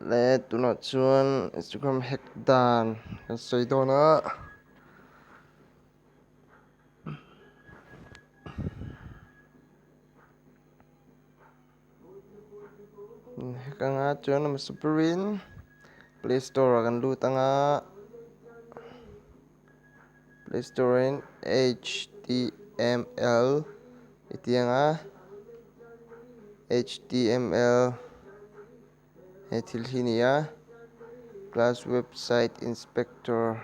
Le tunah chuan Instagram hack dan kan sawi dawn a. Hack anga chuan a hmasa berin play store ah kan lut anga play store ah hian html i ti anga html. He thil hi ni a class website inspector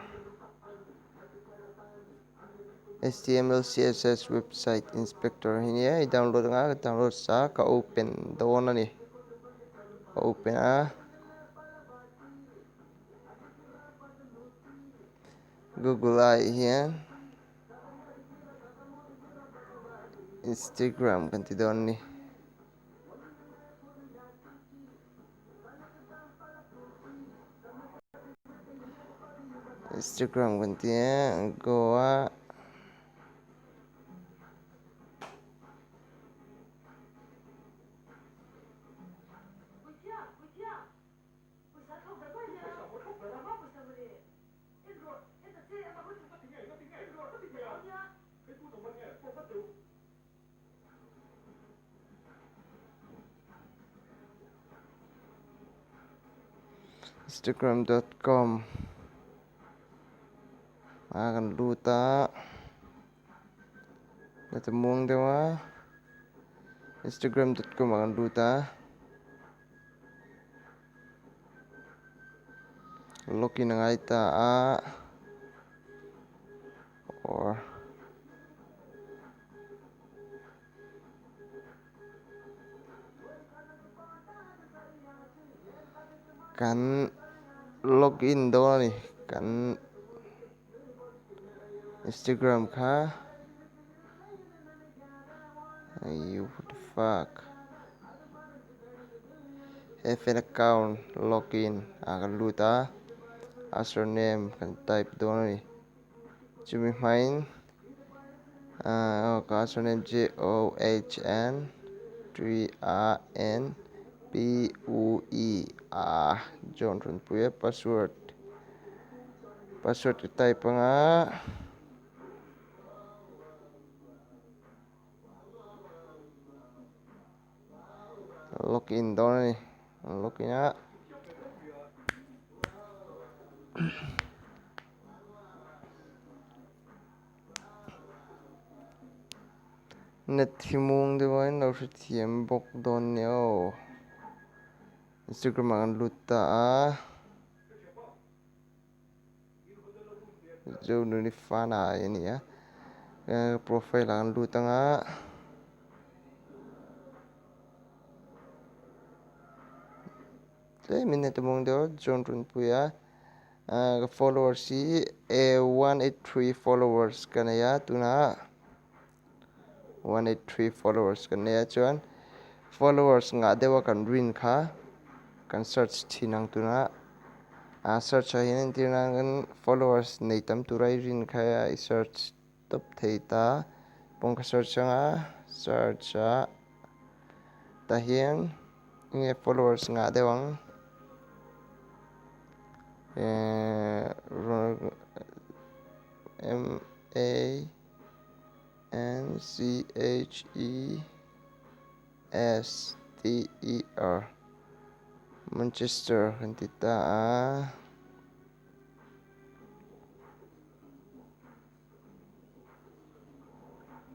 html css website inspector hi nia hei download anga ka download sa ka open dawn a ni ka open a google ah hian instagram kan ti dawn a ni. Instagram kan ti a go a. Instagram dot com a kan lut a a ti muang deuh a instagram dot com ah kan lut a login a ngai ta a. Or Kan login dawn a ni kan Instagram kha Ayy what the fuck F_N account login ah kan lut a username kan type dawn a ni. Chumi hmain ka surname J O H N T A N P U E A John Runpuia password password ka type anga login dawn a ni login a. Net hi muang deuh a in lo hrethiam bawk dawn nia aw. Instagram ah kan lut ta a. Zonuni Fana a ni a. Profile ah kan lut anga. Tlemin heti mawng deuh John Runpuia ka followers hi 183 followers ka nei a tunah 183 followers ka nei a chuan followers ngah deuh a kan rin kha kan search thin ang tunah a search ah hian entir nan kan followers nei tam tura i rin kha i search tawp thei ta pawng ka search anga search ah tah hian enge followers ngah deuh ang ehh M A N C H E S T E R Manchester kan ti ta a.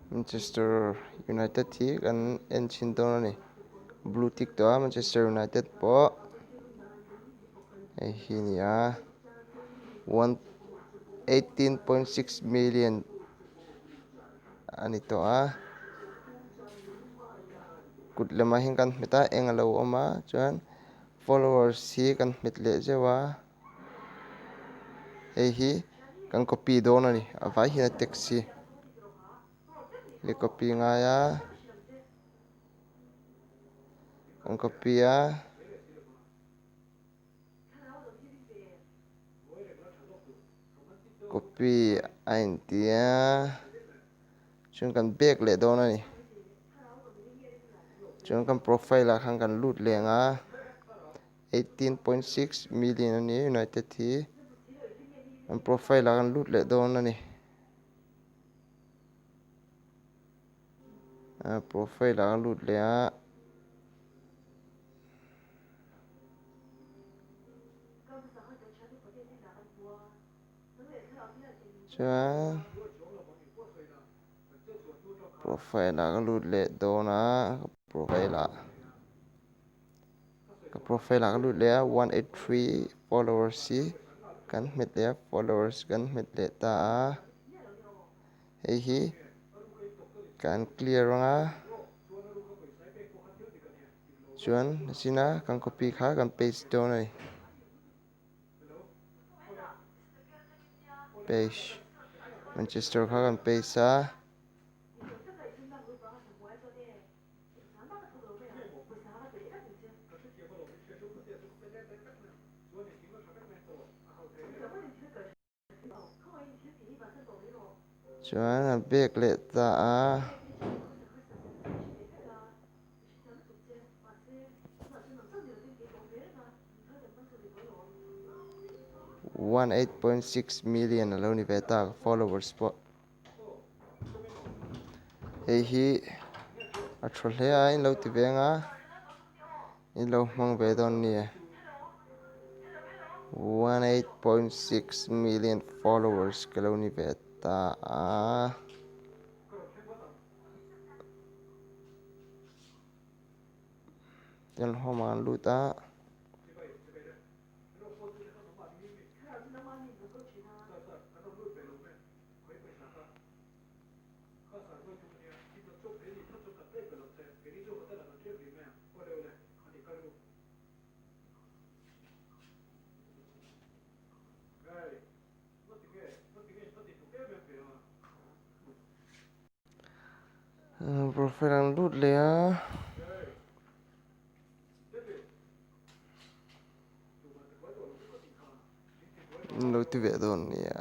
Manchester United hi kan en chhin dawn a ni blue tick tawh a Manchester United pawh hei hi a ni a one 18.6 million a ni tawh a kut lamah hian kan hmet a eng a lo awm a chuan followers hi kan hmet leh zeuh a. Hei hi kan copy dawn a ni a vai hian a text hi i copy ngai a kan copy a. Copy a inti a chuan kan back leh dawn a ni chuan kan profile ah khan kan lut leh ang a. 18.6 million a ni United hi an profile ah kan lut leh dawn a ni. Profile ah ka lut leh a. Chuan profile ah ka lut leh dawn a profile ah ka profile ah ka lut leh a 183 followers hi kan hmet leh a followers kan hmet leh ta a hei hi kan clear ang a chuan china kan copy kha kan paste dawn a ni. Paste Manchester kha kan paste a. Chuan a bag leh ta a. 18.6 million a lo ni ve ta followers pawh hei hi a tha hle a in lo ti ve ang a in lo hmang ve dawn nia 18.6 million followers ka lo ni ve ta a. Chuan home ah an lut a. Profile an lut leh a. An lo ti ve dawn nia.